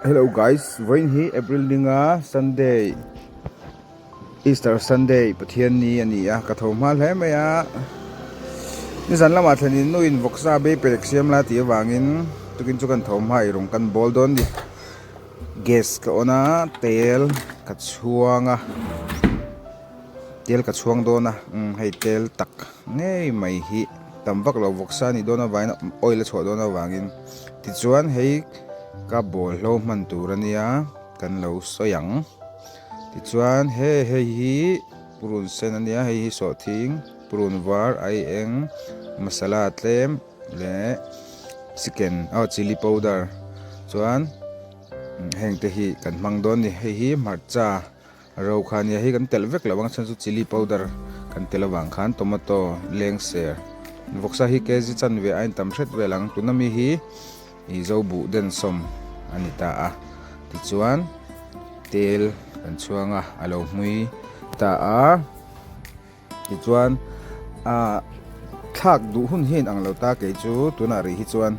Hello guys, vawiin hi April ninga Sunday Easter Sunday Pathian ni a ni a, ka tho hma hle mai a, nizan lamah thlenin nu in vawksa bei pelek siam la tih avangin tukin chu kan tho hma i rawng kan bawl dawn ni, gas ka on a tel ka chhuang a. Tel ka chhuang dawn a umm hei tel tak ngei mai hi tam vak lo vawksa a nih dawn avangin oil a chhuah dawn avangin tichuan hei ka bawlhlo hman tur a nia kan lo sawi ang tichuan he hei hi purun sen a nia hei hi sawhthing purun var ai eng masala tlem leh chicken aw chilli powder chuan heng te hi kan hmang dawn a ni hei hi hmarcha. Ro kha nia hei kan telh vek loh ang a chhan chu chilli powder kan telh avang khan tomato leng ser vawksa hi kg chanve a intam hret vel ang tuna mi hi ih zo buh densawm a ni ta a tichuan tel kan chhuang a a lo hmui ta a. Tichuan ah thlak duh hun hi a inang lo ta kei chu tunah rih hi chuan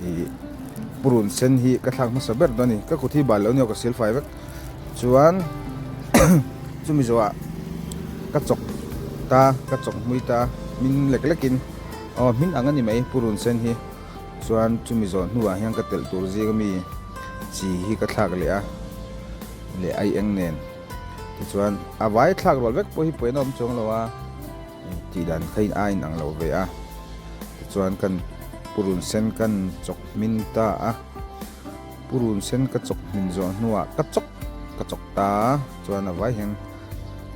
ih purun sen hi ka thlak hmasa ber dawn a ni ka kut hi bal lo nia ka sil fai vek chuan chumi zawhah ka chawk ta ka chawk hmui ta hmin lek lek in aw hmin ang a ni mai purun sen hi chuan chumi zawh hnuah hian ka telh tur zing ami chi hi ka thlak leh a leh ai eng nen. Tichuan a vai thlak rual vek pawh hi pawhin a awm chuang lo a, tih dan kha in a inang lo ve a. Tichuan kan purun sen kan chawk hmin ta a, purun sen ka chawk hmin zawh hnuah ka chawk ka chawk ta a, chuan a vai hian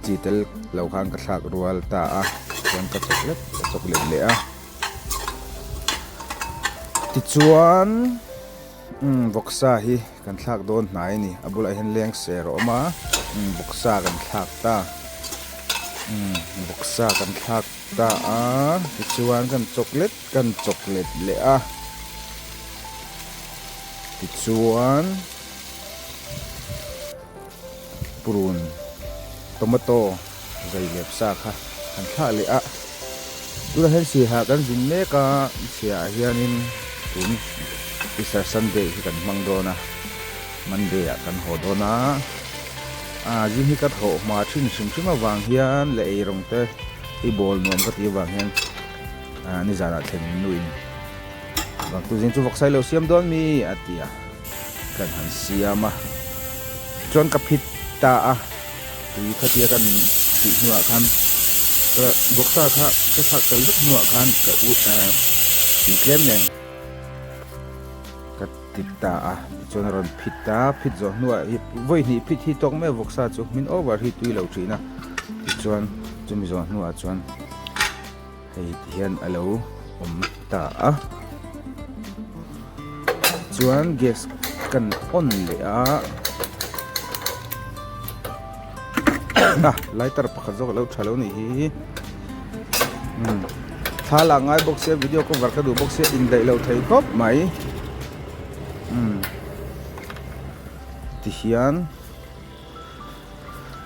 chi tel lo khan ka thlak rual ta a, chuan ka chawk lek ka chawk let leh a. Tichuan. Umm vawksa hi kan thlak dawn hnai a ni a bulah hian leng ser a awm a umm vawksa kan thlak ta umm vawksa kan thlak ta a tichuan kan chocolate kan chocolate leh a tichuan purun tomato zai lep sa kha kan thlah leh a tunah hian sirha kan zin mek a chhiah ah hianin tun Easter Sunday hi kan hmang dawn a Monday ah kan haw dawn a ah zing hi ka thawh hma thin hrim hrim avang hian leh eirawng te i bawl nuam ka tih avang hian ah nizanah thlen nuin Vangtu zing chu vawksai lo siam dawn mi a ti a, kan han siam a, chuan ka phit ta a, tui khatia kan tih hnuah khan ka vawksa kha ka thlak tel vek hnuah khan ka tui tlem nen ka ti ta a, tichuan a rawn phit ta a, phit zawh hnuah hi vawi hnih phit hi tawk mai a vawksa chu hmin over hi tui lo thin a, tichuan chumi zawh hnuah chuan. Hei ti hian a lo awm ta a chuan gas kan on leh a a lighter pakhat zawk a lo tha lo nih hi umm thla lah ngai bawk sia video cover ka duh bawk sia indaih lo thei khawp mai umm ti hian.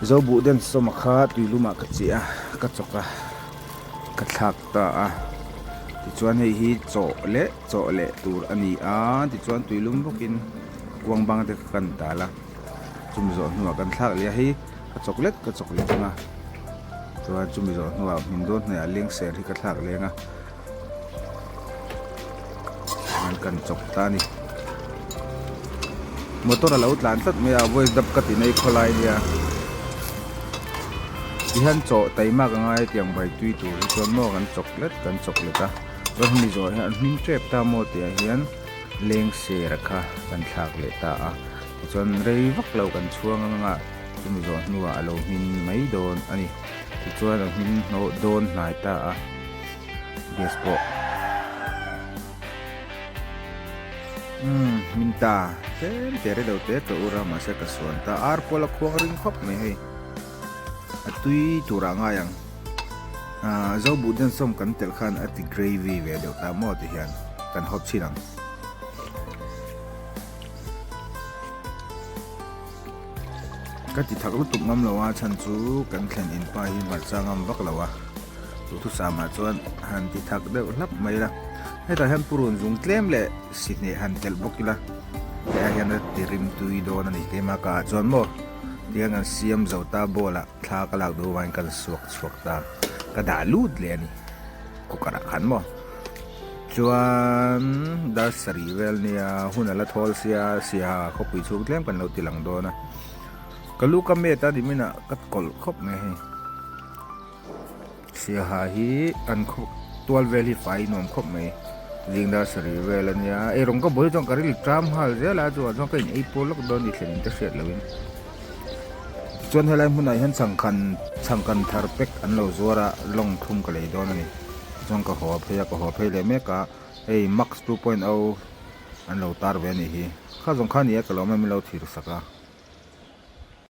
Zo buh den sawma kha tui lumah ka chiah a ka chawk a ka thlak ta a tichuan hei hi chaw leh chaw leh tur a ni a tichuan tui lum bawkin kuang bang te kha kan tal a chumi zawh hnuah kan thlak leh a hei ka chawk let ka chawk leh ang a chuan chumi zawh hnuah hmun dawn hnuaiah leng ser hi ka thlak leng a. Kan chawk ta a ni motor a lo tlan tlat mai a voice dub ka ti mai khawlai nia tihian chaw taima ka ngai tiang bai tui tur hi chuan maw kan chawk let kan chawk let a chuan hemi zawh hian an hming tep ta maw tih ah hian leng ser a kha kan thlak leh ta a tichuan rei vak lo kan chhuang anga chumi zawh hnuah a lo hmin mai dawn a ni tichuan a hmin hnawh dawn hnai ta a. Gas pawh umm hmin ta tlem te rilo te ka ur a mahse ka suan ta ar pawl a khuang ring khawp mai hei a tui turah ngai ang ah zo buh den sawm kan telh khan a ti gravy ve deuh ta maw ti hian kan hawp chhin ang. Ka ti thak lutuk ngam lo a chhan chu kan thlen in pa hi hmarcha ngam vak lo a duhthusam ah chuan han ti thak deuh hlap mai la hetah hian purun zung tlem leh si hneh han telh bawk ila. Hei ah hian a ti rim tui dawn a ni keimah ka ah chuan maw tihian kan siam zo ta bowl ah thla ka lak duh avangin kan suak chhuak ta ka dah lut leh a ni cooker ah khan maw chuan dar sarih vel nia hun a la thawl sia siaha khawpui chhung tlem kan lo ti lang dawn a ka lu ka met a nimin ah ka kawlh khawp mai hei. Siaha hi an khaw tual vel hi fai nuam khawp mai zing dar sarih vel a nia ei rawng ka buai chuan ka ril tram nghal zel a chuan chuan ka in ei pawl lawk dawn ni thlen in ka hriat loh in tichuan helai hmunah hian chhangkhan chhangkan thar pack an lo zuar a lawng thlum ka lei dawn a ni tichuan ka haw phei a ka haw phei leh mek a hei max 2.0 an lo tar ve a nih hi kha zawng kha a ni a ka lo awm a min lo thir sak a.